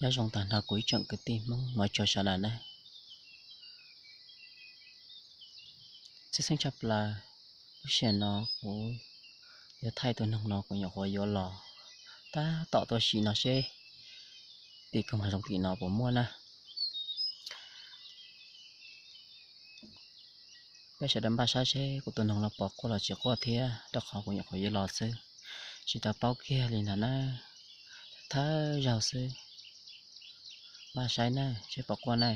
Nyob zoo tag nrho kuv ib tsoom kwv tij Hmoob mov tsuag sawv daws na. Tshwj xeeb tshaj plaws, lub sij hawm no kuv yuav thaij tus noog no kuv nyuam qhuav yuav los tab tom tuaj sim no seb tim koog hav zoov tim no puas muaj na. Peb sawv daws npaj saib seb kuv tus noog no puas quaj los tsis quaj thiab, rau qhov kuv nyuam qhuav yuav los xwb, tsis tau paub kiag li ntag na. Thawj zaug xwb, npaj saib na seb puas quaj na.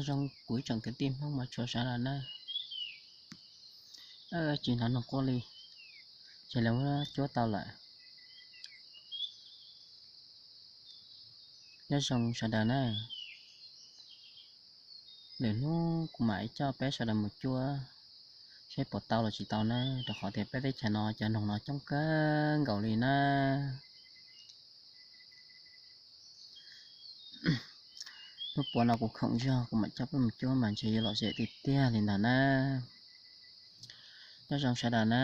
Nyob zoo kuv ib tsoom kwv tij Hmoob mas tshua sawv daws na. Tsis hnov noog quaj li, ces lawv muab cuab tau lawm. Nyob zoo sawv daws na, lwm hnub kuv mam coj peb sawv daws mus cuab seb puas tau los tsis tau na, rau qhov tias peb teb chaws no cov noog no coob kawg nkaus li na. Hnub puav no kuv khoom zog kuv mam coj peb mus cuab mas ntshe yuav lom zem tiag tiag li ntawd na. Nyob zoo sawv daws na.